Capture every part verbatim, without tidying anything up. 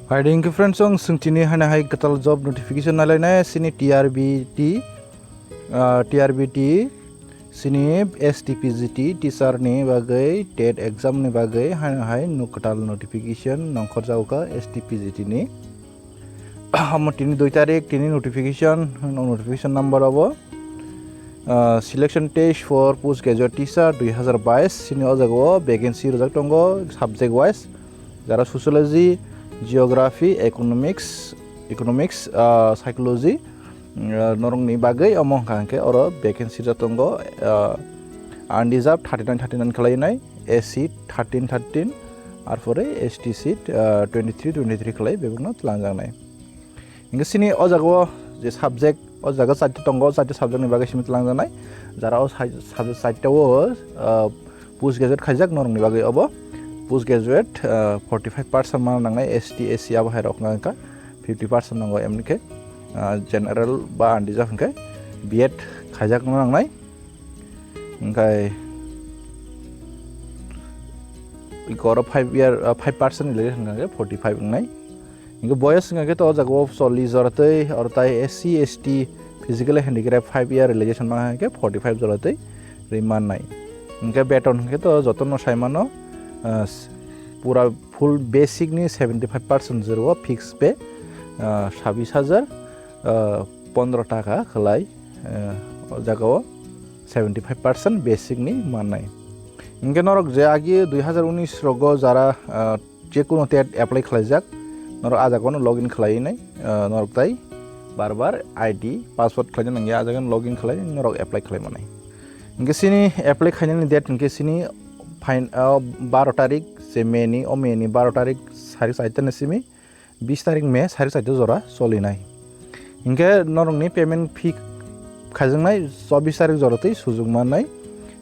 Hai ding khe friends, ang swng chini hana hai kwtal job notification nalainai sini T R B T, ah, T R B T sini S T P G T teacher ni bagwi TET exam ni bagwi hana hai nuk kwtal notification nongkhor jagokha S T P G T ni. Amo tini dui tarik, tini notification, notification number abo, ah, selection test for post graduate teacher dui hazar bais, sini o jaga o vacancy rijak tongo subject wise, jara sociology, geography, economics, economics, ah, psychology, ah, norokni bagwi omo hwnkha hwnkhe oro vacancy rijak tongo, ah, unreserved thirty nine, thirty nine khwlainai, S C thirteen, thirteen, arpore S T seat, ah, twenty three, twenty three khwlai bebakno twlangjaknai. Hingke sini o jaga o je subject, o jaga chaita tongo, o chaita subject ni bagwi simi twlangjaknai. Jara o sai-, subject chaita o, ah, post graduate khaijak norokni bagwi obo. Post graduate, ah, forty five percent mana nangnai S T, S C abo hai rok wngkha fifty percent nango, emni khe, ah, general ba unreserved hwnkhe B Ed khaijakno nangnai. Hingkai iko oro five year, ah, five percent ni lega hwnkha khe forty five wngnai. Hingke boyos wngkha khe to o jaga o chollish jora tei oro tai S C, S T, physically handicraft five year realization ma hwnkha khe forty five jora tei ri mannai. Hingke beton hwnkhe to jotono sai mano, ah, s-, pura full basic ni seventy five percent jora o fix pay, ah, sabis hajar, ah, pondro taka khwlai, ah, o jaga o seventy five percent basic ni mannai. Hingke norok je agi dui hazar unis rogo jara, ah, je kuno TET apply khlaijak, norok ah jagao no login khlai nai, ah, norok tai bar bar I D password khlaina nangya, ah jagao no login khlai norok apply khlai manai. Hingke sini apply khainani date hingke sini phain-, ah, baro tarik se May ni, o May ni baro tarik sari saita ni simi bis tarik May sari saita jora solinai. Hingke norokni payment fee khaijaknai chobis tarik jora tei sujukmannai.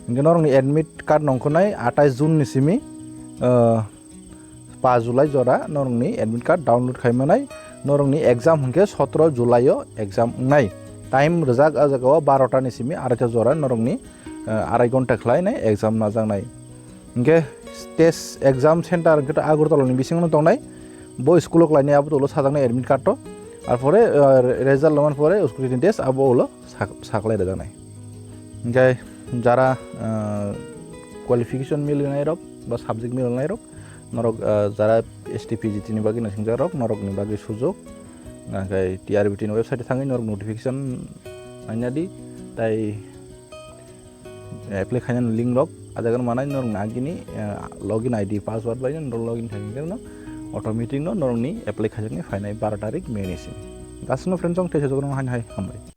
Hingke norokni admit card nongkhornai atais June ni simi, ah, pa July jora norokni admit card download khaimanai. Norokni exam hwnkhe sotro July o exam wngnai. Time rwjak ah jagao barota ni simi araita jora norokni, ah, arai gonta khlainai exam najaknai. Hingke test exam center hwnkhe to Agartala ni bisingo tongnai. Bo school o khlainai abo to ulo sajaknai admit card to. Arpore, ah, result loman pore scrutiny test abo ulo sak-, saklai rwjaknai. Hingke jara, ah, qualification milinai rok ba subject milinai rok, norok, ah, jara S T P G T ni bagwi naisingja rok, norok ni bagwi sujok. Hingke T R B T ni website thangwi norok notification naina di, tai apply khainani link rok ah jaga manai norok nagini, ah, login I D password bai norok login khaikhe no automatic no norokni apply khaijaknai phainai baro tarik May ni simi. Dasno friends, chwng teisa jogorok hai hai hambai.